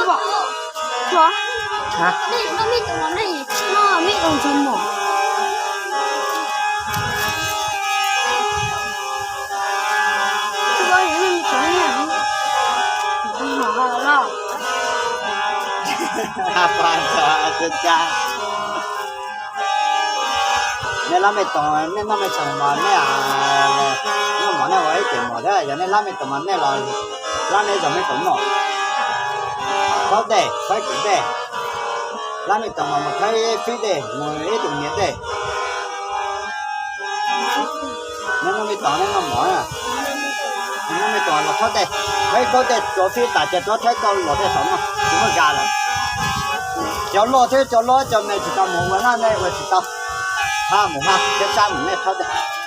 Nej lab me toom, nej noj me toom mas nej, noj mov nej ua ib tes mov thiab, yog nej lab me toom mas nej los lab nej zog me toom noj. Thawb dej, thawb ib tes dej, lab me toom mas mus thawb ib fib dej, mus ib tus niam dej. Nej noj me toom nej noj mov, noj me toom los thawb dej, thawb ib kaub dej, rau fib tas ces rov thawb kaub los tej saum no, tsis muaj zas lawm. Cov loj thiab cov loj cov me tsis tau mus ua na, nej ua tsis tau. Ha mus ha, thiab sab mus nej thawb dej.